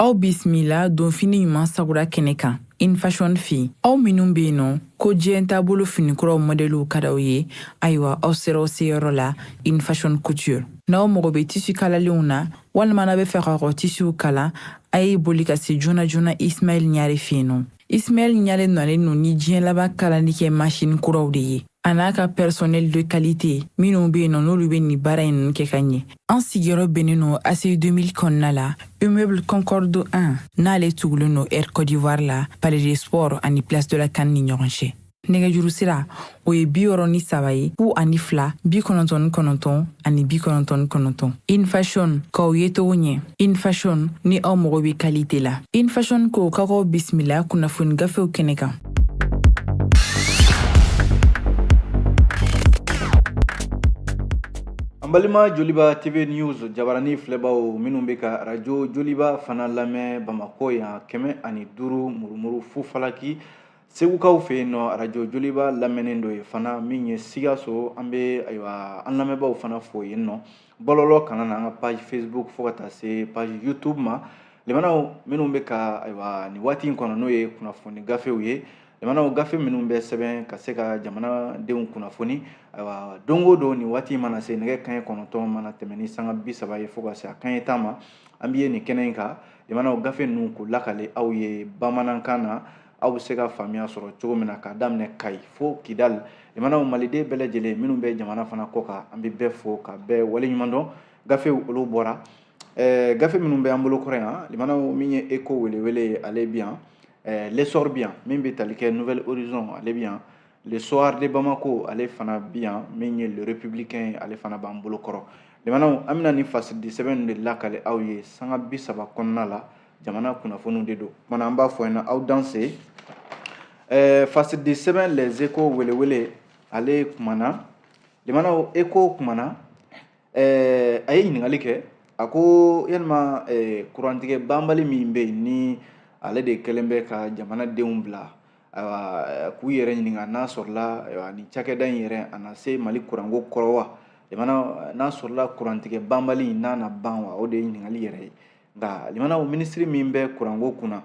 Aw bisimila donfini ɲuman sagura kɛnɛ kan Infashion fɛ yen. Aw minnu bɛ yen nɔ ko diɲɛ taabolo finikuraw mɔdɛliw ka d'aw ye, ayiwa, aw sera aw seyɔrɔ la Infashion Couture. N'aw mago bɛ tissu kalalenw na walima n'aw bɛ fɛ k'aw ka tissuw kala, a ye boli ka se joona joona Ismaɛl Ɲare fɛ yen nɔ. Ismaɛl Ɲare nalen don ni diɲɛ laban kalali kɛ machine kuraw de ye, a n'a ka personnel de qualité minnu bɛ yen nɔ, n'olu bɛ nin baara in ninnu kɛ ka ɲɛ. An sigiyɔrɔ bɛnnen don ACI 2000 kɔnɔna la, immeuble Concorde 1, n'ale tugulen don Air Côte d'Ivoire la, Palais des Sports ani Place de la CAN ni ɲɔgɔn cɛ. Nɛgɛjuru sira, o ye 63 ye, 02 99 ani 99. Infashion, k'aw ye cogo ɲɛ. Infashion, ni aw mago bɛ qualité la. Infashion ko k'aw bisimila kunnafoni gafew kɛnɛ kan. An balima Joliba TV News jabarani filɛbaw minnu bɛ ka radio Joliba fana lamɛn Bamakɔ yan, 105 murumuru fu falaki, Segukaw fɛ yen nɔ, radio Joliba lamɛnnen dɔ ye fana min ye Sikaso. An bɛ ayiwa an lamɛnbaaw fana fo yen nɔ bɔlɔlɔ kana na an ka page Facebook fo ka taa se page YouTube ma. Limanaw minnu bɛ ka ayiwa nin waati in kɔnɔ, n'o ye kunnafoni gafew ye, limanaw gafe minnu bɛ sɛbɛn ka se ka jamanadenw kunnafoni, ayiwa don o don nin waati mana se, nɛgɛ kanɲɛ 9 mana tɛmɛ ni sanga 30 ye fo ka se a kanɲɛ 10 ma, an bɛ ye nin kɛnɛ in kan. Limanaw gafe ninnu k'u lakale aw ye bamanankan na, aw bɛ se ka faamuya sɔrɔ cogo min na, k'a daminɛ Kayi fo Kidali. Limanaw maliden bɛɛ lajɛlen minnu bɛ jamana fana kɔ kan, an bɛ bɛɛ fo ka bɛɛ waleɲuman dɔn. Gafew olu bɔra, gafe minnu bɛ an bolo kɔrɔ yan, limanaw, min ye Écho welewele ye, ale bi yan, L'Essor bi yan, min bɛ tali kɛ Nouvel Horizon, ale bi yan, Le Soir de Bamako, ale fana bi yan, min ye Le Républicain ye, ale fana b'an bolo kɔrɔ. Limanaw, an bɛna nin fasidi sɛbɛn de lakale aw ye sanga 30 kɔnɔna la. Jamana kunnafoniw de don kumana, an b'a fɔ ɲɛna aw danse. Fasidi sɛbɛn Les Échos welewele, ale kumana. Limanaw, Écho kumana, a ye ɲininkali kɛ, a ko yalima kurantigɛ banbali min bɛ yen, ni ale de kɛlen bɛ ka jamanadenw bila ayiwa k'u yɛrɛ ɲininka n'a sɔrɔla ayiwa nin cakɛda in yɛrɛ a na se Mali kuranko kɔrɔ wa, limana n'a sɔrɔla kurantigɛ banbali n'a na ban wa, o de ye ɲininkali yɛrɛ ye. Nka limanaw, minisiri min bɛ kuranko kunna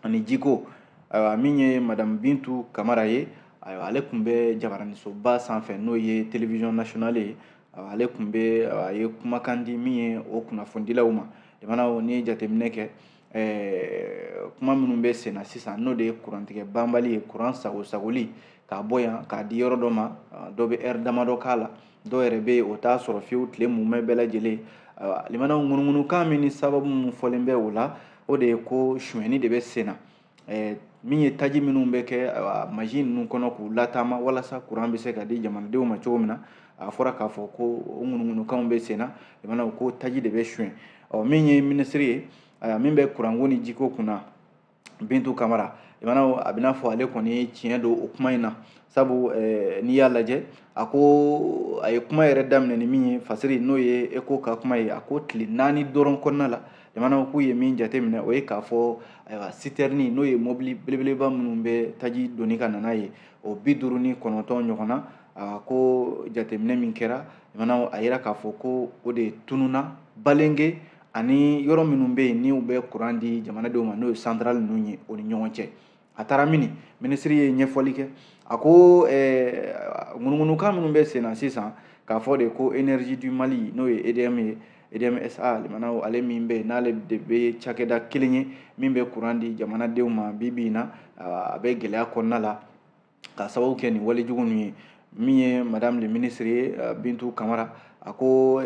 ani jiko, ayiwa min ye madame Bintu Kamara ye, ayiwa ale tun bɛ jabaranisoba sanfɛ, n'o ye télévision nationale ye, ayiwa ale tun bɛ, a ye kumakan di min ye o kunnafonidilaw ma. Limanaw, n'i ye jateminɛ kɛ, kuma minnu bɛ sen na sisan, n'o de ye kurantigɛ banbali ye, kuran sago sagoli k'a bɔ yan k'a di yɔrɔ dɔ ma, dɔ bɛ ɛri damadɔ k'a la, dɔw yɛrɛ bɛ yen o t'a sɔrɔ fiyewu tile mumɛ bɛɛ lajɛlen. Ayiwa limanaw, ŋunuŋunukan min ni sababu min fɔlen bɛ o la, o de ye ko sonyɛni de bɛ sen na, min ye taji minnu bɛ kɛ ayiwa mansin ninnu kɔnɔ k'u lataama walasa kuran bɛ se ka di jamanadenw ma cogo min na. A fɔra k'a fɔ ko o ŋunuŋunukanw bɛ sen na, limanaw, ko taji de bɛ suɲɛ. Ɔ min ye minisiri ye, ayiwa min bɛ kuranko ni jiko kunna, Bintu Kamara, limanaw, a bɛna fɔ ale kɔni ye tiɲɛ don o kuma in na, sabu n'i y'a lajɛ, a ko a ye kuma yɛrɛ daminɛ ni min ye fasiri, n'o ye Écho ka kuma ye, a ko tile 4 dɔrɔn kɔnɔna la, limanaw, k'u ye min jateminɛ, o ye k'a fɔ ayiwa sitɛrini, n'o ye mobili belebeleba minnu bɛ taji doni ka na n'a ye, o 59 ɲɔgɔn na, a ko jateminɛ min kɛra, limanaw, a yira k'a fɔ ko o de tununna Balenge ani yɔrɔ minnu bɛ yen ni u bɛ kuran di jamanadenw ma, n'o ye centrale ninnu ye, o ni ɲɔgɔn cɛ. A taara mini, minisiri ye ɲɛfɔli kɛ, a ko ŋunuŋunukan minnu bɛ sen na sisan, k'a fɔ de ko Énergie du Mali, n'o ye EDM ye, EDM SA, limanaw, ale min bɛ yen n'ale de bɛ cakɛda kelen ye min bɛ kuran di jamanadenw ma bi bi in na, a bɛ gɛlɛya kɔnɔna la ka sababu kɛ nin walejugu ninnu ye. Min ye madame le ministre ye, Bintu Kamara, a ko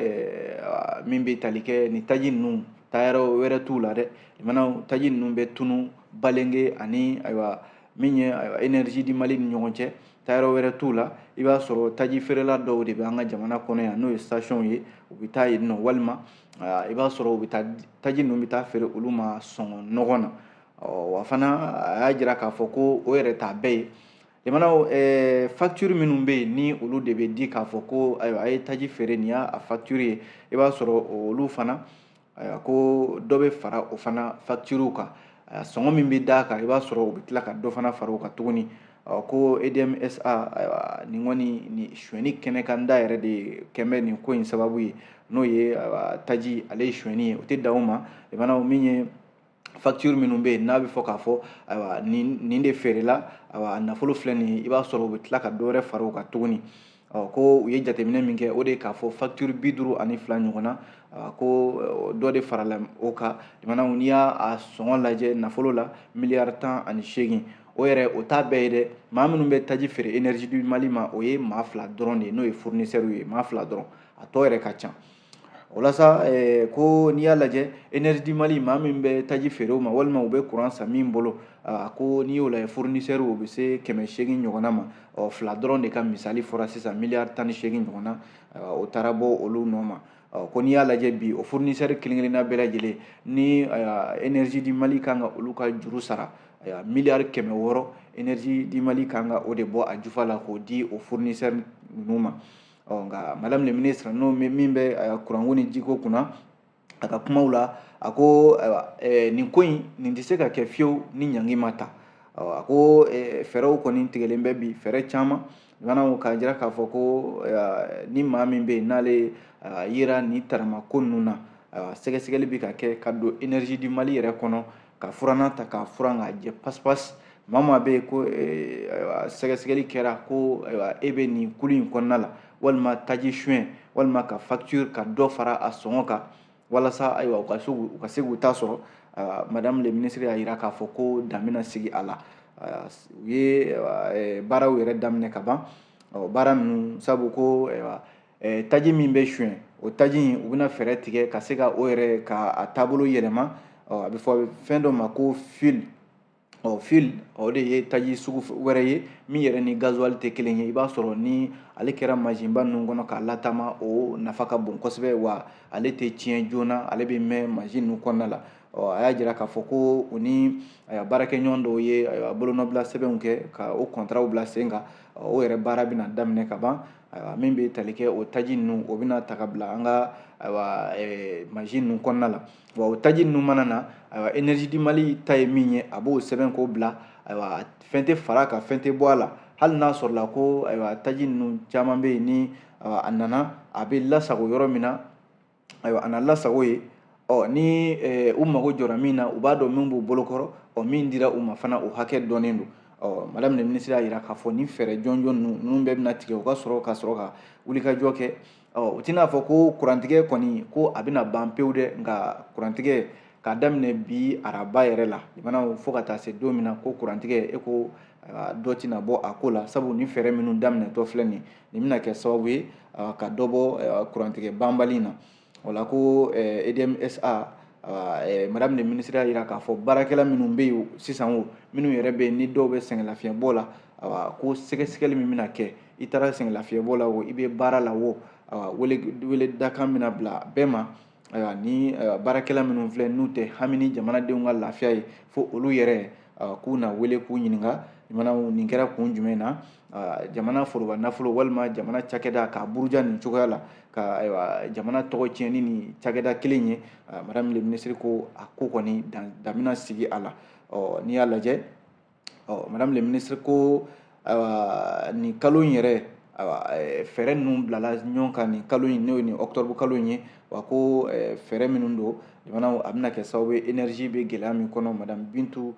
min bɛ tali kɛ nin taji ninnu, taayɔrɔ wɛrɛ t'u la dɛ, limanaw, taji ninnu bɛ tunu Balenge ani ayiwa min ye ayiwa Énergie du Mali ni ɲɔgɔn cɛ, taayɔrɔ wɛrɛ t'u la. I b'a sɔrɔ taji feerela dɔw de bɛ an ka jamana kɔnɔ yan, n'o ye station ye, u bɛ taa yen nɔ, walima i b'a sɔrɔ u bɛ taa taji ninnu bɛ taa feere olu ma sɔngɔ nɔgɔn na. Wa fana a y'a jira k'a fɔ ko o yɛrɛ t'a bɛɛ ye, limanaw, facture minnu bɛ yen ni olu de bɛ di k'a fɔ ko ayiwa a ye taji feere, nin y'a facture ye, i b'a sɔrɔ olu fana, ayiwa ko dɔ bɛ fara o fana facture kan, sɔngɔ min bɛ d'a kan, i b'a sɔrɔ u bɛ tila ka dɔ fana fara o kan tuguni. Ko EDM SA, ayiwa nin kɔni nin sonyɛni kɛnɛ kan da yɛrɛ de kɛn bɛ nin ko in sababu ye, n'o ye ayiwa taji ale ye sonyɛni ye, o tɛ dan o ma, limanaw, min ye Facture minnu bɛ yen n'a bɛ fɔ k'a fɔ ayiwa nin de feerela, ayiwa a nafolo filɛ nin ye, i b'a sɔrɔ u bɛ tila ka dɔ wɛrɛ fara o kan tuguni. Ɔ ko u ye jateminɛ min kɛ, o de ye k'a fɔ facture 52 ɲɔgɔn na, ko dɔ de farala o kan. Limanaw, n'i y'a sɔngɔ lajɛ nafolo la, miliyari 18. O yɛrɛ o t'a bɛɛ ye dɛ. Maa minnu bɛ taji feere Énergie du Mali ma, o ye maa 2 dɔrɔn de ye, n'o ye fournisseurs ye, maa 2 dɔrɔn, a tɔ yɛrɛ ka ca. O la sa, ko n'i y'a lajɛ Énergie du Mali, maa min bɛ taji feere o ma walima u bɛ courant san min bolo, ko n'i y'o lajɛ fournisseurs, o bɛ se 800 ɲɔgɔnna ma. Ɔ 2 dɔrɔn de ka misali fɔra sisan, miliyari 18 ɲɔgɔnna, o taara bɔ olu nɔ ma. Ɔ ko n'i y'a lajɛ bi, o fournisseur kelen kelenna bɛɛ lajɛlen ni Énergie du Mali kan ka olu ka juru sara, miliyari 600, Énergie du Mali kan ka o de bɔ a jufa la k'o di o fournisseur ninnu ma. Ɔ nka madame le ministre, n'o min bɛ kuranko ni jiko kunna, a ka kumaw la, a ko ayiwa nin ko in, nin tɛ se ka kɛ fiyewu ni ɲangi ma ta. A ko fɛɛrɛw kɔni tigɛlen bɛ bi, fɛɛrɛ caman limanaw, k'a jira k'a fɔ ko ni maa min bɛ yen n'ale yera nin tarama ko ninnu na, sɛgɛsɛgɛli bɛ ka kɛ ka don Énergie du Mali yɛrɛ kɔnɔ, ka furannan ta k'a furan k'a jɛ pasipasi. Maa maa bɛ yen ko sɛgɛsɛgɛli kɛra ko ayiwa e bɛ nin kulu in kɔnɔna la, walima taji suɲɛ, walima ka facture ka dɔ fara a sɔngɔ kan walasa ayiwa u ka se k'u ta sɔrɔ, madame le ministre y'a jira k'a fɔ ko dan bɛna sigi a la. U ye baaraw yɛrɛ daminɛ ka ban. Baara ninnu sabu ko ayiwa taji min bɛ suɲɛ, o taji in, u bɛna fɛɛrɛ tigɛ ka se ka o yɛrɛ ka a taabolo yɛlɛma. A bɛ fɔ fɛn dɔ ma ko fuel. Ɔ fuel, o de ye taji sugu wɛrɛ ye min yɛrɛ ni gasoil tɛ kelen ye. I b'a sɔrɔ ni ale kɛra mansinba ninnu kɔnɔ k'a latama, o nafa ka bon kosɛbɛ, wa ale tɛ tiɲɛ joona, ale bɛ mɛn mansin ninnu kɔnɔna la. Ɔ a y'a jira k'a fɔ ko u ni baarakɛɲɔgɔn dɔw ye bolonɔbila sɛbɛnw kɛ ka o kɔntaraw bila sen kan. O yɛrɛ baara bɛna daminɛ ka ban. Ayiwa, min bɛ tali kɛ o taji ninnu, o bɛna ta ka bila an ka ayiwa mansin ninnu kɔnɔna la. Wa o taji ninnu mana na, ayiwa, Énergie du Mali ta ye min ye, a b'o sɛbɛn k'o bila. Ayiwa, fɛn tɛ fara a kan, fɛn tɛ bɔ a la. Hali n'a sɔrɔla ko ayiwa taji ninnu caman bɛ yen, ni a nana a bɛ lasago yɔrɔ min na, ayiwa a na lasago yen. Ɔ ni u mago jɔra min na, u b'a dɔn min b'u bolokɔrɔ. Ɔ min dira u ma fana, o hakɛ dɔnnen don. Ɔ madame le ministre y'a jira k'a fɔ ni fɛɛrɛ jɔnjɔn ninnu bɛɛ bɛna tigɛ, u ka sɔrɔ ka wulikajɔ kɛ. Ɔ u tɛna fɔ ko kurantigɛ kɔni ko a bɛna ban pewu dɛ, nka kurantigɛ k'a daminɛ bi araba yɛrɛ la limanaw, fo ka taa se don min na ko kurantigɛ e ko dɔ tɛna bɔ a ko la, sabu ni fɛɛrɛ minnu daminɛtɔ filɛ nin, nin bɛna kɛ sababu ye ka dɔ bɔ kurantigɛ banbali in na. O la ko EDM SA, madame le ministre y'a jira k'a fɔ baarakɛla minnu bɛ yen sisan, o minnu yɛrɛ bɛ yen ni dɔw bɛ sɛgɛnlafiɲɛbɔ la, ayiwa ko sɛgɛsɛgɛli min bɛna kɛ, i taara sɛgɛnlafiɲɛbɔ la o, i bɛ baara la o, ayiwa wele dakan bɛna bila bɛɛ ma. Ayiwa, ni baarakɛla minnu filɛ n'u tɛ hami ni jamanadenw ka lafiya ye, fo olu yɛrɛ k'u na wele k'u ɲininka nin kɛra kun jumɛn na, jamana foroba nafolo walima jamana cakɛda k'a buruja nin cogoya la, ka ayiwa jamana tɔgɔ tiɲɛ ni nin cakɛda kelen ye. Madame le ministre ko a ko kɔni dan bɛna sigi a la. Ɔ n'i y'a lajɛ, ɔ madame le ministre ko ayiwa nin kalo in yɛrɛ, ayiwa fɛɛrɛ ninnu bilala ɲɔgɔn kan nin kalo in, n'o ye nin octobre kalo in ye. Wa ko fɛɛrɛ minnu don jamana, a bɛna kɛ sababu ye énergie bɛ gɛlɛya min kɔnɔ, madame Bintu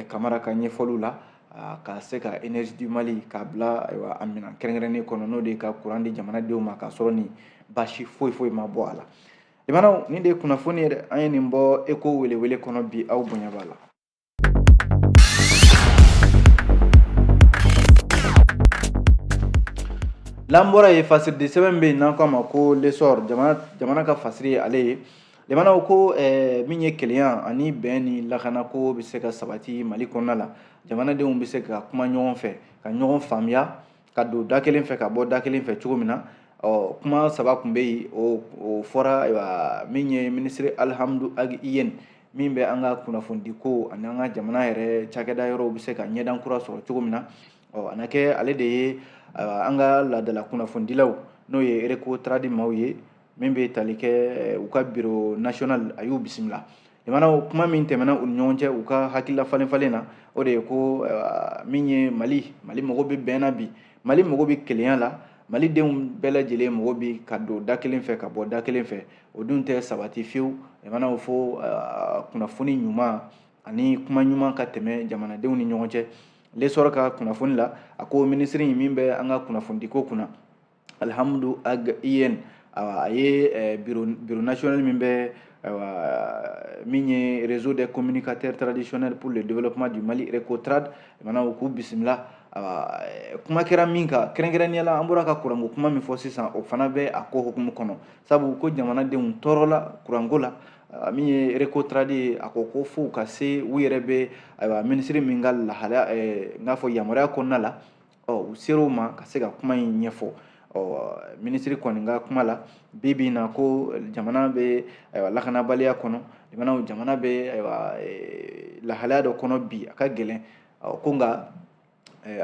Kamara ka ɲɛfɔliw la, ka se ka Énergie du Mali k'a bila ayiwa a minɛn kɛrɛnkɛrɛnnen kɔnɔ, n'o de ye ka courant di jamanadenw ma k'a sɔrɔ ni baasi foyi foyi ma bɔ a la. Limanaw, nin de ye kunnafoni ye dɛ, an ye nin bɔ Eko welewele kɔnɔ bi, aw bonya b'a la. N'an bɔra yen, fasiridi sɛbɛn bɛ yen n'an k'a ma ko L'Essor, jamana ka fasiri ye ale ye. Limanaw, ko min ye kelenya ani bɛn ni lakanako bɛ se ka sabati Mali kɔnɔna la, jamanadenw bɛ se ka kuma ɲɔgɔn fɛ, ka ɲɔgɔn faamuya, ka don da kelen fɛ ka bɔ da kelen fɛ cogo min na. Ɔ kuma saba tun bɛ yen, o fɔra. Ayiwa, min ye minisiri Alihamudu Agi Iyɛni min bɛ an ka kunnafonidiko ani an ka jamana yɛrɛ cakɛda yɔrɔw bɛ se ka ɲɛdan kura sɔrɔ cogo min na, ɔ a na kɛ ale de ye an ka laadala kunnafonidilaw, n'o ye Recotrad maaw ye, min bɛ tali kɛ u ka bureau national, a y'u bisimila. Limanaw, kuma min tɛmɛna u ni ɲɔgɔn cɛ u ka hakilila falen falen na, o de ye ko min ye Mali, Mali mago bɛ bɛn na bi, Mali mago bɛ kelenya la. Malidenw bɛɛ lajɛlen mɔgɔ bi ka don da kelen fɛ ka bɔ da kelen fɛ, o dun tɛ sabati fiyewu. Limanaw, fo kunnafoni ɲuman ani kuma ɲuman ka tɛmɛ jamanadenw ni ɲɔgɔn cɛ. L'Essor ka kunnafoni la, a ko minisiri min bɛ an ka kunnafonidiko kunna, Alhamdu Ag Iyene, a ye bureau national min bɛ, ayiwa, min ye Réseau des communicateurs traditionnels pour le développement du Mali, RECOTRAD, limanaw, k'u bisimila. Kuma kɛra min kan kɛrɛnkɛrɛnnenya la, an bɔra ka kuranko kuma min fɔ sisan, o fana bɛ a ko hukumu kɔnɔ, sabu ko jamanadenw tɔɔrɔla kuranko la. Min ye RECOTRAD ye, a ko ko fo ka se u yɛrɛ bɛ, ayiwa, minisiri min ka lahalaya, n k'a fɔ yamaruya kɔnɔna la, ɔ u ser'o ma ka se ka kuma in ɲɛfɔ. Ɔ minisiri kɔni ka kuma la, bi bi in na, ko jamana bɛ, ayiwa, lakanabaliya kɔnɔ. Jamana jamana bɛ, ayiwa, lahalaya dɔ kɔnɔ bi, a ka gɛlɛn. Ko nka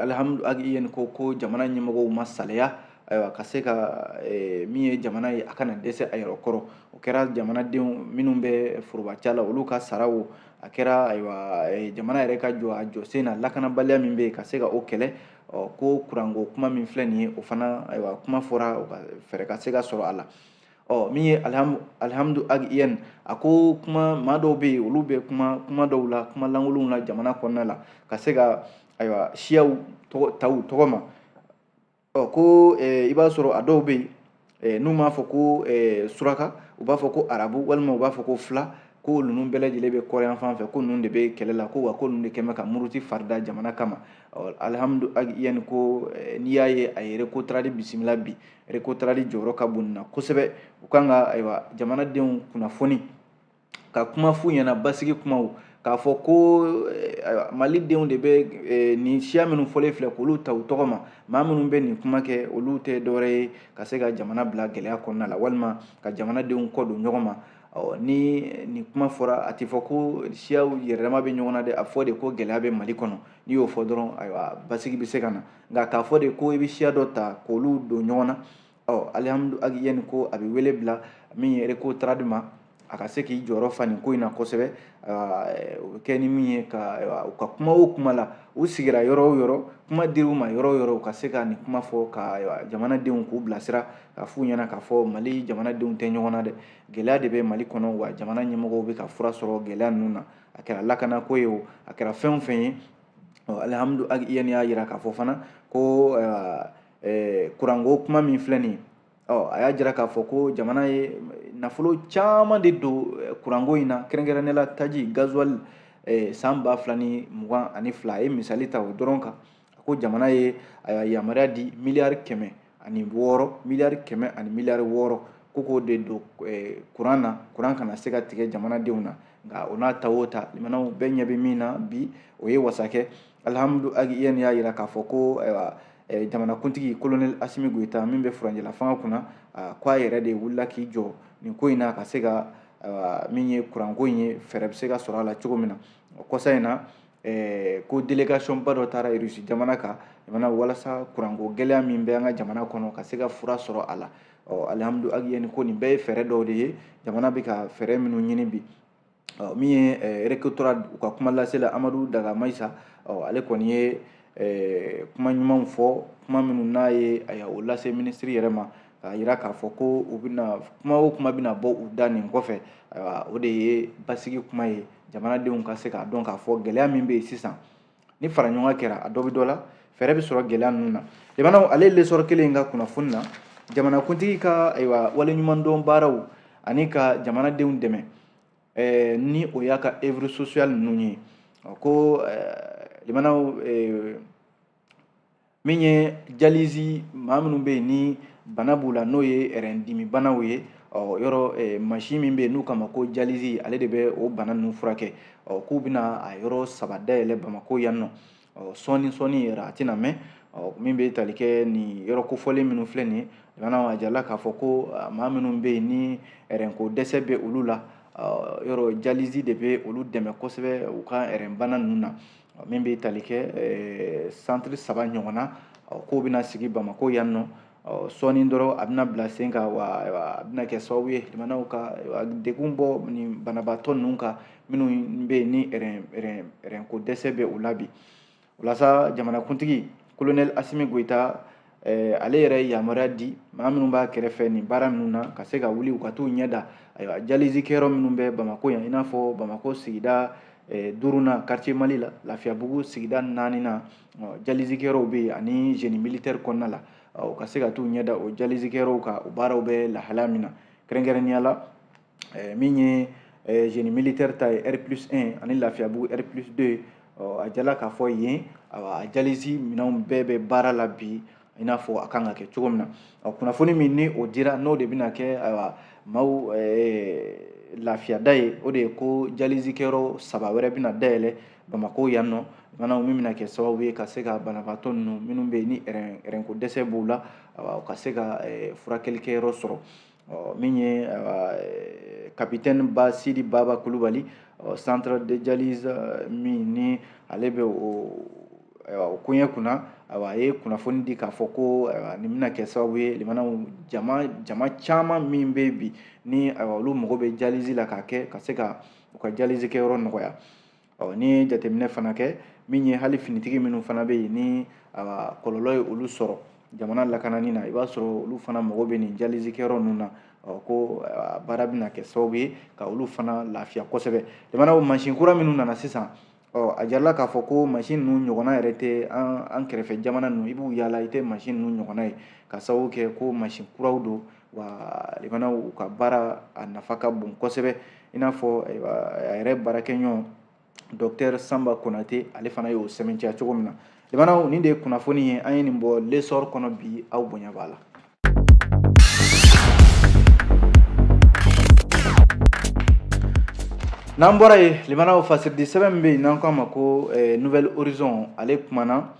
Alhamdu Ag Iyene ko jamana ɲɛmɔgɔw ma salaya, ayiwa, ka se ka min ye jamana ye, a kana dɛsɛ a yɛrɛ kɔrɔ. O kɛra jamanadenw minnu bɛ foroba ca la, olu ka sara, o a kɛra, ayiwa, jamana yɛrɛ ka jɔ a jɔsen na, lakanabaliya min bɛ yen, ka se ka o kɛlɛ. Ɔ ko kuranko kuma min filɛ nin ye, o fana, ayiwa, kuma fɔra fɛɛrɛ ka se ka sɔrɔ a la. Ɔ min ye Alhamdu Ag Iyene, a ko kuma maa dɔw bɛ yen, olu bɛ kuma kuma dɔw la, kuma lankolonw la jamana kɔnɔna la, ka se ka, ayiwa, siyaw tɔgɔ ta u tɔgɔ ma. Ɔ ko i b'a sɔrɔ a dɔw bɛ yen, n'u m'a fɔ ko suraka, u b'a fɔ ko arabu, walima u b'a fɔ ko fila, ko ninnu bɛɛ lajɛlen bɛ kɔrɔyan fan fɛ, ko ninnu de bɛ kɛlɛ la, ko wa ko ninnu de kɛn bɛ ka muruti farida jamana kama. Alhamdu Ag Iyene ko n'i y'a ye a ye RECOTRAD bisimila bi, RECOTRAD jɔyɔrɔ ka bon nin na kosɛbɛ. U kan ka, ayiwa, jamanadenw kunnafoni, ka kuma f'u ɲɛna, basigi kumaw, k'a fɔ ko ayiwa, malidenw de bɛ nin siya minnu fɔlen filɛ, k'olu ta u tɔgɔ ma. Maa minnu bɛ nin kuma kɛ, olu tɛ dɔwɛrɛ ye ka se ka jamana bila gɛlɛya kɔnɔna la, walima ka jamanadenw kɔ don ɲɔgɔn ma. Ɔ ni nin kuma fɔra, a tɛ fɔ ko siyaw yɛrɛdama bɛ ɲɔgɔn na dɛ, a fɔ de ko gɛlɛya bɛ Mali kɔnɔ. N'i y'o fɔ dɔrɔn, ayiwa, basigi bɛ se ka na. Nka k'a fɔ de ko i bɛ siya dɔ ta k'olu don ɲɔgɔn na, ɔ Alihamudu Ag Iyene ko a bɛ wele bila min ye RECOTRAD ma, a ka se k'i jɔyɔrɔ fa nin ko in na kosɛbɛ. O bɛ kɛ ni min ye ka, u ka kuma o kuma la, u sigira yɔrɔ o yɔrɔ, kuma dir'u ma yɔrɔ o yɔrɔ, u ka se ka nin kuma fɔ, ka jamanadenw k'u bilasira, ka f'u ɲɛna k'a fɔ Mali jamanadenw tɛ ɲɔgɔn na dɛ, gɛlɛya de bɛ Mali kɔnɔ, wa jamana ɲɛmɔgɔw bɛ ka fura sɔrɔ gɛlɛya ninnu na, a kɛra lakanako ye o, a kɛra fɛn o fɛn ye. Alihamudu Ag Iyene y'a jira k'a fɔ fana ko kuranko kuma min filɛ nin ye, ɔ a y'a jira k'a fɔ ko jamana ye nafolo caman de don kuranko in na, kɛrɛnkɛrɛnnenya la taji, gasoil, san 2022. A ye misali ta o dɔrɔn kan. A ko jamana ye a yamaruya di miliyari 106, miliyari 100 ani miliyari 6, ko k'o de don kuran na, kuran kana se ka tigɛ jamanadenw na. Nka o n'a ta o ta, limanaw bɛɛ ɲɛ bɛ min na bi, o ye wasa kɛ. Alihamudu Ag Iyene y'a jira k'a fɔ ko, ayiwa, jamanakuntigi Colonel Assimi Goïta min bɛ furancɛla fanga kunna, ko a yɛrɛ de wulila k'i jɔ nin ko in na, ka se ka min ye kuranko in ye, fɛɛrɛ bɛ se ka sɔrɔ a la cogo min na. O kɔsa in na, ko délégation ba dɔ taara Russie jamana kan, jamana, walasa kuranko gɛlɛya min bɛ an ka jamana kɔnɔ, ka se ka fura sɔrɔ a la. Ɔ Alihamudu Ag Iyene ko nin bɛɛ ye fɛɛrɛ dɔw de ye, jamana bɛ ka fɛɛrɛ minnu ɲini bi. Min ye RECOTRAD, u ka kuma lase la, Amadu Daga Mayisa, ɔ ale kɔni ye kuma ɲumanw fɔ, kuma minnu n'a ye a o lase minisiri yɛrɛ ma, k'a jira k'a fɔ ko u bɛna kuma o kuma bɛna bɔ u da nin kɔfɛ, ayiwa, o de ye basigi kuma ye, jamanadenw ka se k'a dɔn k'a fɔ gɛlɛya min bɛ yen sisan, ni fara ɲɔgɔn kɛra, a dɔ bɛ dɔ la, fɛɛrɛ bɛ sɔrɔ gɛlɛya ninnu na. Jamanaw, ale L'Essor kelen in ka kunnafoni na, jamanakuntigi ka, ayiwa, waleɲumandɔn baaraw ani ka jamanadenw dɛmɛ, ni o y'a ka œuvre sociale ninnu ye, ko limanaw, min ye dialyse, maa minnu bɛ yen ni bana b'u la, n'o ye dimi banaw ye, ɔ yɔrɔ mansin min bɛ yen n'u k'a ma ko dialyse, ale de bɛ o bana ninnu furakɛ. Ɔ k'u bɛna a yɔrɔ saba dayɛlɛ Bamakɔ yan nɔ. Ɔ sɔɔni sɔɔni yɛrɛ, a tɛna mɛn. Ɔ min bɛ tali kɛ nin yɔrɔ kofɔlen minnu filɛ nin ye, limanaw, a jirala k'a fɔ ko maa minnu bɛ yen ni ko dɛsɛ bɛ olu la, yɔrɔ dialyse de bɛ olu dɛmɛ kosɛbɛ u ka bana ninnu na. Min bɛ tali kɛ centre saba ɲɔgɔn na, k'o bɛna sigi Bamakɔ yan nɔ sɔɔni dɔrɔn, a bɛna bila sen kan, wa a bɛna kɛ sababu ye limanaw ka degun bɔ nin banabaatɔ ninnu kan, minnu bɛ yen ni ko dɛsɛ bɛ u la bi. Walasa jamanakuntigi Colonel Assimi Goïta ale yɛrɛ ye yamaruya di maa minnu b'a kɛrɛfɛ nin baara ninnu na ka se ka wuli u ka t'u ɲɛ da ayiwa dialyse kɛyɔrɔ minnu bɛ Bamakɔ yan, i n'a fɔ Bamakɔ sigida duurunan quartier Mali la, Lafiyabugu sigida naaninan dialyse kɛyɔrɔw bɛ yen, ani génie militaire kɔnɔna la, u ka se ka t'u ɲɛ da o dialyse kɛyɔrɔw kan, o baaraw bɛ lahalaya min na, kɛrɛnkɛrɛnnenya la min ye génie militaire ta ye R+1 ani Lafiyabugu R+2. A jala k'a fɔ yen a dialyse minɛnw bɛɛ bɛ baara la bi, i n'a fɔ a kan ka kɛ cogo min na. Kunnafoni min ni o dira, n'o de bɛna kɛ ayiwa maaw lafiyada ye, o de ye ko dialyse kɛyɔrɔ 3 wɛrɛ bɛna dayɛlɛ Bamakɔ yan nɔ, maanaw min bɛna kɛ sababu ye ka se ka banabaatɔ ninnu minnu bɛ yen ni rein ko dɛsɛ b'u la, u ka se ka furakɛli kɛyɔrɔ sɔrɔ. Min ye capitaine Ba Sidi Baba Kulubali, centre de dialyse min ni ale bɛ o koɲɛ kunna, ayiwa a ye kunnafoni di k'a fɔ ko nin bɛna kɛ sababu ye limanaw jama caman min bɛ bi ni ayiwa olu mago bɛ dialyse la k'a kɛ ka se ka u ka dialyse kɛyɔrɔ nɔgɔya. Ɔ ni ye jateminɛ fana kɛ, min ye hali finitigi minnu fana bɛ yen ni ayiwa kɔlɔlɔ ye olu sɔrɔ jamana lakanani na, i b'a sɔrɔ olu fana mago bɛ nin dialyse kɛyɔrɔ ninnu na. Ɔ ko baara bɛna kɛ sababu ye ka olu fana lafiya kosɛbɛ. Jamana mansin kura minnu nana sisan, ɔ a jirala k'a fɔ ko mansin ninnu ɲɔgɔnna yɛrɛ tɛ an kɛrɛfɛ jamana ninnu, i b'u yaala i tɛ mansin ninnu ɲɔgɔnna ye, ka sababu kɛ ko mansin kuraw don, wa limanaw u ka baara a nafa ka bon kosɛbɛ. I n'a fɔ a yɛrɛ baarakɛɲɔgɔn docteur Samba Konate, ale fana y'o sɛmɛntiya cogo min na. Limanaw, nin de ye kunnafoni ye, an ye nin bɔ L'Essor kɔnɔ bi, aw bonya b'a la. N'an bɔra yen, limanaw, fasiridi sɛbɛn min bɛ yen n'an k'a ma ko Nouvel Horizon, ale kumana,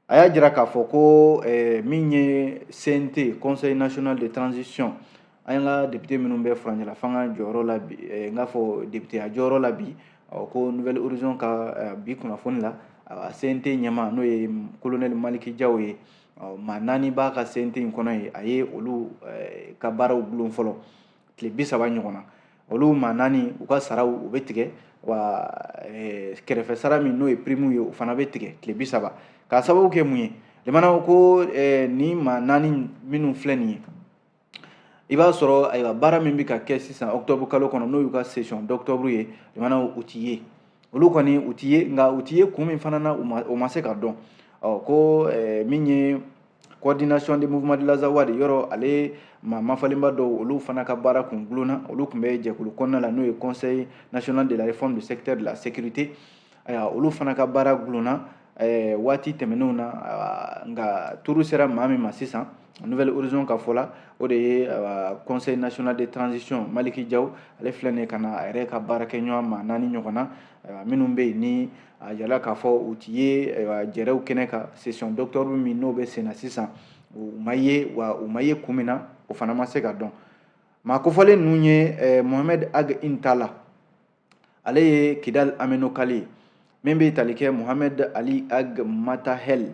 a y'a jira k'a fɔ ko min ye CNT, Conseil national de transition, an ka député minnu bɛ furancɛla fanga jɔyɔrɔ la bi, n k'a fɔ députéya jɔyɔrɔ la bi, ko Nouvel Horizon ka bi kunnafoni la, CNT ɲɛmaa n'o ye colonel Maliki Jaw ye, maa 4 b'a ka CNT in kɔnɔ yen, a ye olu ka baaraw gulon fɔlɔ tile 30 ɲɔgɔn na. Olu maa 4, u ka saraw u bɛ tigɛ, wa kɛrɛfɛ sara min n'o ye prime ye, o fana bɛ tigɛ tile 30. K'a sababu kɛ mun ye? Limanaw, ko nin maa 4 minnu filɛ nin ye, i b'a sɔrɔ ayiwa baara min bɛ ka kɛ sisan octobre kalo kɔnɔ, n'o y'u ka session d'octobre ye, limanaw, u ti ye, olu kɔni u ti ye, nka u ti ye kun min fana na, o ma se ka dɔn. Ɔ ko min ye coordination des mouvements de l'Azawad yɔrɔ, ale maa mafalenba dɔw, olu fana ka baara kun gulonna, olu tun bɛ jɛkulu kɔnɔna la n'o ye Conseil national de la réforme du secteur de la sécurité. Ayiwa olu fana ka baara gulonna waati tɛmɛnenw na, nka turu sera maa min ma sisan Nouvel Horizon ka fɔ la, o de ye Conseil national de transition Maliki Jaw, ale filɛ nin ye ka na a yɛrɛ ka baarakɛɲɔgɔn maa 4 ɲɔgɔn na, minnu bɛ yen ni a yala k'a fɔ u ti ye jɛrɛw kɛnɛ kan session d'octobre min n'o bɛ sen na sisan, u ma ye, wa u ma ye kun min na, o fana ma se ka dɔn. Maa kofɔlen ninnu ye Mohamed Ag Intalla, ale ye Kidal Amenokal ye, min bɛ tali kɛ Mohamed Ali Ag Matahel,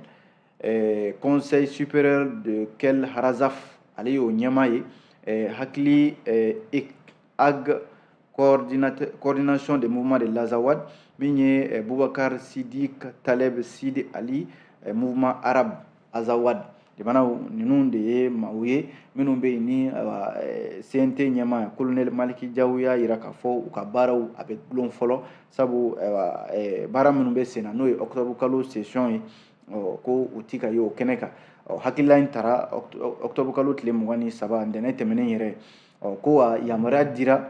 Conseil supérieur de Kel Harazaf, ale y'o ɲɛmaa ye, Hakili Ag coordination des mouvements de l'Azawad, min ye Boubacar Sidik Taleb Sidi Ali, mouvement arabe Azawad. Jamanaw ninnu de ye maaw ye minnu bɛ yen ni CNT ɲɛmaa colonel Maliki Jaw y'a jira k'a fɔ u ka baaraw a bɛ gulon fɔlɔ, sabu baara minnu bɛ sen na n'o ye octobre kalo session ye, ko u ti ka ye o kɛnɛ kan. Hakilila in tara octobre kalo tile 23, ntɛnɛn tɛmɛnen yɛrɛ, ko a yamaruya dira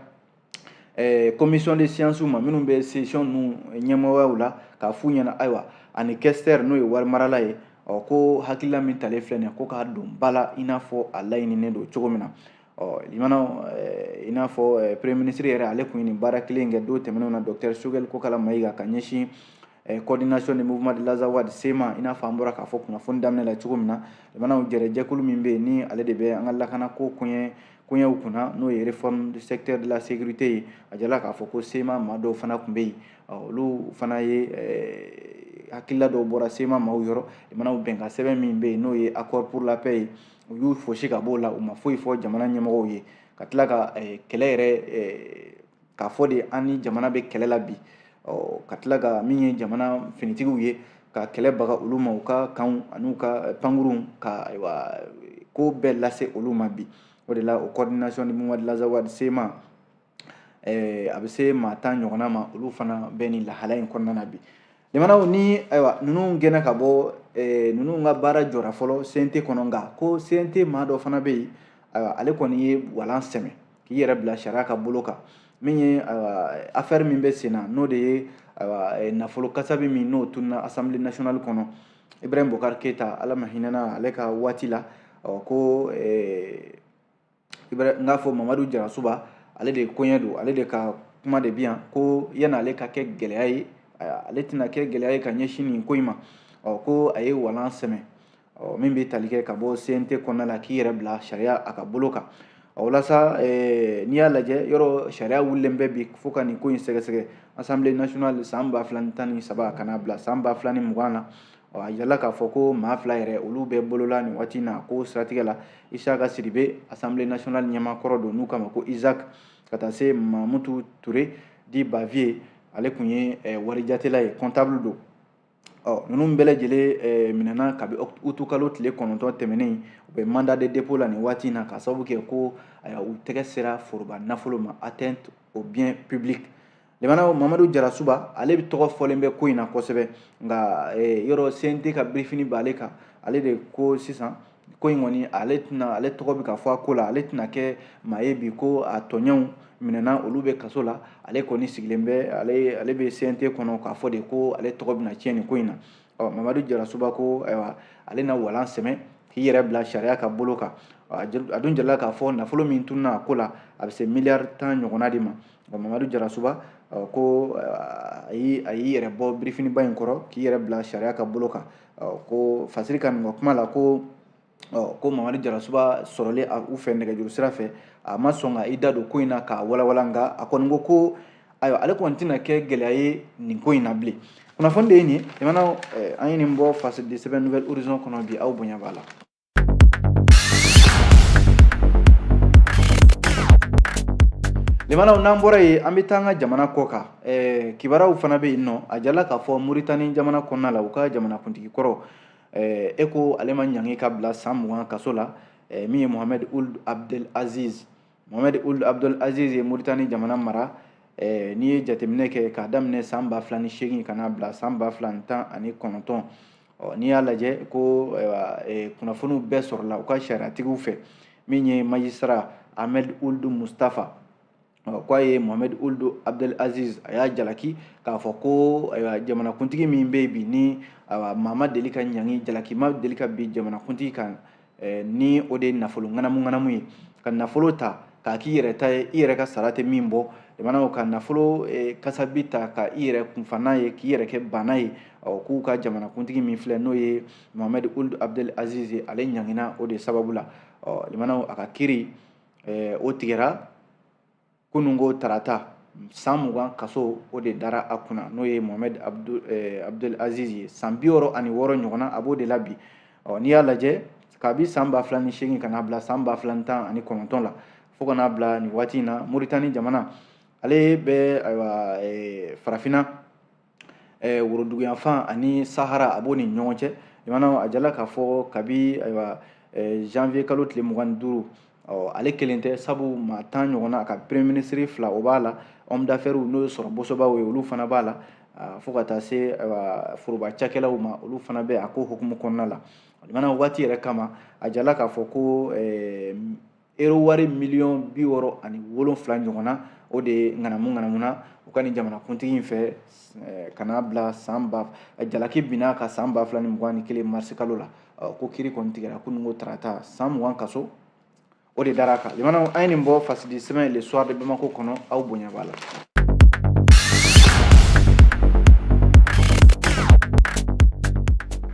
commission de séance ma minnu bɛ session ninnu ɲɛmɔgɔyaw la, k'a f'u ɲɛna ayiwa ani questeur n'o ye warimarala ye, ko hakilila min talen filɛ nin ye, ko k'a don ba la i n'a fɔ a laɲininen don cogo min na. Limanaw, i n'a fɔ premier ministre yɛrɛ, ale tun ye nin baara kelen kɛ don tɛmɛnenw na, docteur Choguel Kokala Mayiga, ka ɲɛsin coordination des mouvements de l'Azawad CMA, i n'a fɔ an bɔra k'a fɔ kunnafoni daminɛ la cogo min na. Limanaw, jɛrɛjɛkulu min bɛ yen ni ale de bɛ an ka lakanako koɲɛw kunna, n'o ye réforme du secteur de la sécurité ye, a jala k'a fɔ ko CMA maa dɔw fana tun bɛ yen, olu fana ye hakilila dɔw bɔra CMA maaw yɔrɔ. Limanaw, bɛnkan sɛbɛn min bɛ yen n'o ye accord pour la paix ye, u y'u fosi ka b'o la, u ma foyi fɔ jamana ɲɛmɔgɔw ye, ka tila ka kɛlɛ yɛrɛ k'a fɔ de an ni jamana bɛ kɛlɛ la bi, ka tila ka min ye jamana finitigiw ye, ka kɛlɛ baga olu ma, u ka kanw ani u ka pankurunw ka ayiwa ko bɛɛ lase olu ma bi. O de la o coordination du mouvement de l'Azawad CMA, a bɛ se maa 10 ɲɔgɔnna ma, olu fana bɛ nin lahalaya in kɔnɔna na bi. Limanaw ni ayiwa ninnu gɛnna ka bɔ, ninnu ka baara jɔra fɔlɔ CNT kɔnɔ, nka ko CNT maa dɔ fana bɛ yen, ayiwa ale kɔni ye walan sɛmɛ k'i yɛrɛ bila sariya ka bolo kan. Min ye ayiwa affaire min bɛ sen na, n'o de ye ayiwa nafolo kasabi min n'o tununa Assemblée nationale kɔnɔ, Ibrahim Boubacar Keita, Ala ma hinɛna ale ka waati la, ko n k'a fɔ Mamadu Jarasuba, ale de koɲɛ don, ale de ka kuma de bi yan, ko yan'ale ka kɛ gɛlɛya ye, ale tɛna kɛ gɛlɛya ye ka ɲɛsin nin ko in ma. Ko a ye walan sɛmɛ min bɛ tali kɛ ka bɔ CNT kɔnɔna la k'i yɛrɛ bila sariya a ka bolo kan. Walasa n'i y'a lajɛ yɔrɔ sariya wulilen bɛ bi fo ka nin ko in sɛgɛsɛgɛ Assemblée nationale san 2013 ka n'a bila san 2020 na. A yirala k'a fɔ ko maa 2 yɛrɛ olu bɛ bolola nin waati in na ko siratigɛ la. Isaka Sidibe, Assemblée nationale ɲɛmaakɔrɔ don, n'u k'a ma ko Isaac, ka taa se Mamutu Ture dit Bavier, ale kun ye warijatela ye, comptable don. Ninnu bɛɛ lajɛlen minɛna kabi utu kalo tile 9 tɛmɛnen, u bɛ mandat de dépôt la nin waati in na k'a sababu kɛ ko u tɛgɛ sera foroba nafolo ma, atteinte au bien public. Limanaw, Mamadu Jarasuba, ale bɛ tɔgɔ fɔlen bɛ ko in na kosɛbɛ, nka yɔrɔ CNT ka birifini b'ale kan, ale de ko sisan ko in kɔni ale tɛna, ale tɔgɔ bɛ ka fɔ a ko la, ale tɛna kɛ maa ye bi ko a tɔɲɔgɔnw minɛna olu bɛ kaso la, ale kɔni sigilen bɛ, ale bɛ CNT kɔnɔ k'a fɔ de ko ale tɔgɔ bɛna tiɲɛ nin ko in na. Mamadu Jarasuba ko ayiwa ale na walan sɛmɛ k'i yɛrɛ bila sariya ka bolo kan. A dun jirala k'a fɔ nafolo min tununa a ko la, a bɛ se miliyari 10 ɲɔgɔnna de ma. Mamadu Jarasuba ko a y'i yɛrɛ bɔ birifiniba in kɔrɔ k'i yɛrɛ bila sariya ka bolo kan. Ko Fasiri ka nin ka kuma la ko Mamadu Jarasuba sɔrɔlen u fɛ nɛgɛjuru sira fɛ, a ma sɔn ka i da don ko in na k'a walawala, nka a kɔni ko ayiwa ale kɔni tɛna kɛ gɛlɛya ye nin ko in na bilen. Kunnafoni de ye nin ye. Limanaw, an ye nin bɔ Fasidi sɛbɛn Nouvel Horizon kɔnɔ bi, aw bonya b'a la. Limanaw, n'an bɔra yen, an bɛ taa an ka jamana kɔ kan. Kibaruyaw fana bɛ yen nɔ. A jirala k'a fɔ Moritani jamana kɔnɔna la, u ka jamanakuntigi kɔrɔ, e ko ale ma ɲangi ka bila san 20 kaso la, min ye Mohamed Ould Abdel Aziz. Mohamed Ould Abdel Aziz ye Moritani jamana mara, n'i ye jateminɛ kɛ k'a daminɛ san 2008 ka n'a bila san 2019. N'i y'a lajɛ ko kunnafoniw bɛɛ sɔrɔla u ka sariyatigiw fɛ, min ye magistrat Ahmed Ould Mustafa, k'a ye Mohamed Ould Abdel Aziz, a y'a jalaki k'a fɔ ko ayiwa jamanakuntigi min bɛ yen bi ni ayiwa maa ma deli ka ɲangi, jalaki ma deli ka bin jamanakuntigi kan, ni o de ye nafolo ŋanamu ŋanamu ye, ka nafolo ta k'a k'i yɛrɛ ta ye, i yɛrɛ ka sara tɛ min bɔ, jamanaw ka nafolo kasabi ta ka i yɛrɛ kunfa n'a ye, k'i yɛrɛ kɛ bana ye. K'u ka jamanakuntigi min filɛ n'o ye Mohamed Ould Abdel Aziz ye, ale ɲangina o de sababu la. Limanaw, a ka kiiri o tigɛra kununko tarata, san 20 kaso o de dara a kunna, n'o ye Mohamed Abdel Aziz ye, san 66 ɲɔgɔnna a b'o de la bi. N'i y'a lajɛ kabi san 2008 ka n'a bila san 2019 la, fo ka n'a bila nin waati in na, Moritani jamana ale bɛ ayiwa farafinna woroduguyanfan ani Sahara, a b'o ni ɲɔgɔn cɛ. Limanaw, a jala k'a fɔ kabi ayiwa janvier kalo tile 25, ale kelen tɛ, sabu maa 10 ɲɔgɔnna, a ka premier ministre 2 o b'a la, homme d'affaires n'o ye sɔrɔ bosobaw ye, olu fana b'a la, fo ka taa se ayiwa foroba cakɛlaw ma, olu fana bɛ a ko hukumu kɔnɔna la. Limana waati yɛrɛ kama, a jala k'a fɔ ko euro wari miliyɔn 67 ɲɔgɔnna o de ye ŋanamu ŋanamuna u ka nin jamanakuntigi in fɛ, ka n'a bila san ba jalaki binna ka san 2021 marisi kalo la. Ko kiiri kɔni tigɛra kununko tarata, san 20 kaso o de dara a kan. Limanaw, an ye nin bɔ Fasidi sɛbɛn Le Soir de Bamako kɔnɔ, aw bonya b'a la.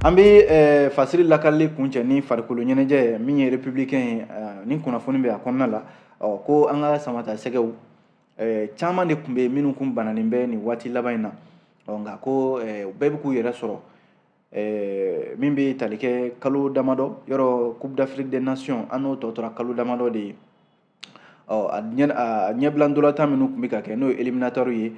An bɛ fasiri lakalili kuncɛ ni farikolo ɲɛnajɛ min ye républicain ye, ni kunnafoni bɛ a kɔnɔna la, ko an ka samata sɛgɛw caman de tun bɛ yen minnu kun bananen bɛ nin waati laban in na, nka ko u bɛɛ bɛ k'u yɛrɛ sɔrɔ. Min bɛ tali kɛ kalo damadɔ yɔrɔ Coupe d'Afrique des Nations, an n'o tɔ tora kalo damadɔ de ye. A ɲɛbila ntolatan minnu tun bɛ ka kɛ n'o ye éliminatoire ye,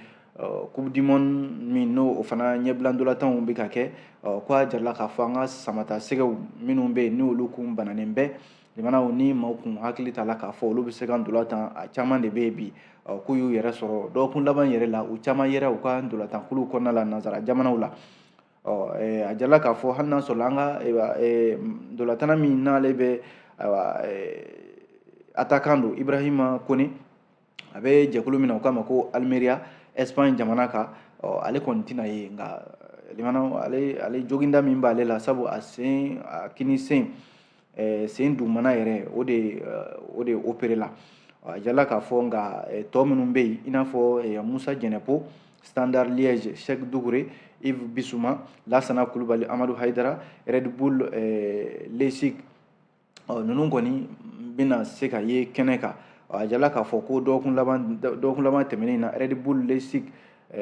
Coupe du monde min n'o o fana ɲɛbila ntolatanw bɛ ka kɛ, ko a jirala k'a fɔ an ka samata sɛgɛw minnu bɛ yen, n'olu kun bananen bɛ jamanaw ni maaw kun hakili t'a la k'a fɔ olu bɛ se ka ntolatan, a caman de bɛ yen bi k'u y'u yɛrɛ sɔrɔ dɔgɔkun laban yɛrɛ la. U caman yɛrɛ u ka ntolatankuluw kɔnɔna la nansara jamanaw la. Ɔ a jirala k'a fɔ hali n'a sɔrɔ an ka ntolatanna min n'ale bɛ, ayiwa, attaquant don, Ibrahima Kone, a bɛ jɛkulu min na u k'a ma ko Almeria, Espagne jamana kan, ɔ ale kɔni tɛna ye. Nka limana ale joginda min b'ale la, sabu a sen, a kini sen, sen dugumana yɛrɛ, o de opéré la. A jirala k'a fɔ nka tɔ minnu bɛ yen, i n'a fɔ Musa Jɛnɛpo, Standard Liège, Cheikh Doucouré, Yves Bissouma, Lassana Coulibaly, Amadou Haidara, Red Bull Leipzig, ninnu kɔni bɛna se ka ye kɛnɛ kan. A jirala k'a fɔ ko dɔgɔkun laban tɛmɛnen na, Red Bull Leipzig,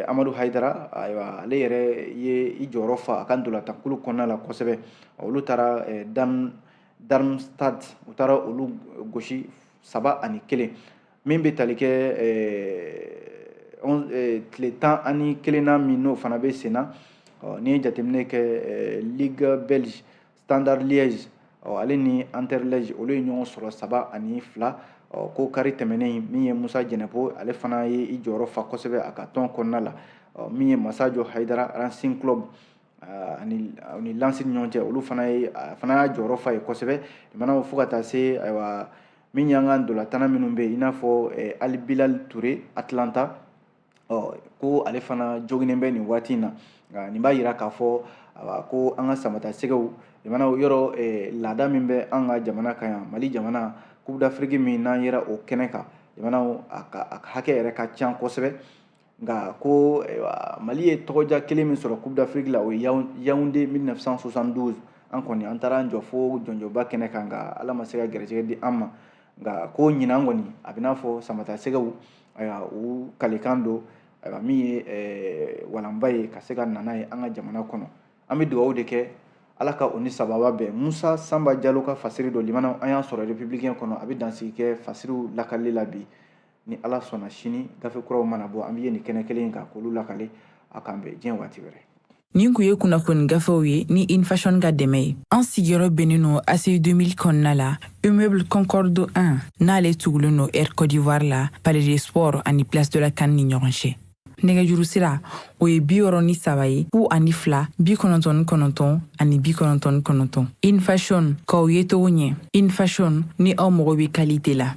Amadou Haidara, ayiwa, ale yɛrɛ ye i jɔyɔrɔ fa a ka ntolatankulu kɔnɔna la kosɛbɛ. Olu taara Darmstadt, u taara olu gosi 3-1. Min bɛ tali kɛ tile 11nan min n'o fana bɛ sen na, n'i ye jateminɛ kɛ Ligue belge, Standard Liège, ale ni Anderlecht, olu ye ɲɔgɔn sɔrɔ 3-2. Ko kari tɛmɛnen, min ye Musa Jɛnɛpo, ale fana ye i jɔyɔrɔ fa kosɛbɛ a ka tɔn kɔnɔna la. Min ye Masajo Haidara, Racing Club ani Lens ni ɲɔgɔn cɛ, olu fana ye, a fana y'a jɔyɔrɔ fa ye kosɛbɛ. Limanaw, fo ka taa se, ayiwa, min y'an ka ntolatana minnu bɛ yen, i n'a fɔ Ali Bilal Toure, Atlanta, ɔ ko ale fana joginnen bɛ nin waati in na. Nka nin b'a yira k'a fɔ, ayiwa, ko an ka samata sɛgɛw, limanaw, yɔrɔ laada min bɛ an ka jamana kan yan, Mali jamana, Coupe d'Afrique min n'an yera o kɛnɛ kan, limanaw, a ka hakɛ yɛrɛ ka ca kosɛbɛ. Nka ko Mali ye tɔgɔja kelen min sɔrɔ Coupe d'Afrique la, o ye Yaoundé 1972. An kɔni an taara an jɔ fo jɔnjɔba kɛnɛ kan, nka Ala ma se ka gɛrɛsɛgɛ di an ma. Nka ko ɲinan kɔni, a bɛ n'a fɔ samata sɛgɛw, ayiwa, u kalikan don, ayiwa, min ye walanba ye ka se ka na n'a ye an ka jamana kɔnɔ. An bɛ dugawu de kɛ, Ala ka o ni sababa bɛn. Musa Sanba Jalo ka fasiri don, limanaw, an y'a sɔrɔ Républicain kɔnɔ. A bɛ dansigi kɛ fasiriw lakalili la bi. Ni Ala sɔnna, sini gafe kuraw mana bɔ, an bɛ ye nin kɛnɛ kelen in kan k'olu lakale. A k'an bɛn diɲɛ waati wɛrɛ. Nin kun ye kunnafoni gafew ye ni Infashion ka dɛmɛ ye. An sigiyɔrɔ bɛnnen no ACI 2000 kɔnɔna la, immeuble Concorde 1, n'ale tugulen no Air Côte d'Ivoire la, Palais des Sports ani Place de la CAN ni ɲɔgɔn cɛ. Nɛgɛjuru sira, o ye 63 ye, 02 99 99. Infashion, k'aw ye togo ɲɛ. Infashion, ni aw mago bɛ qualité la.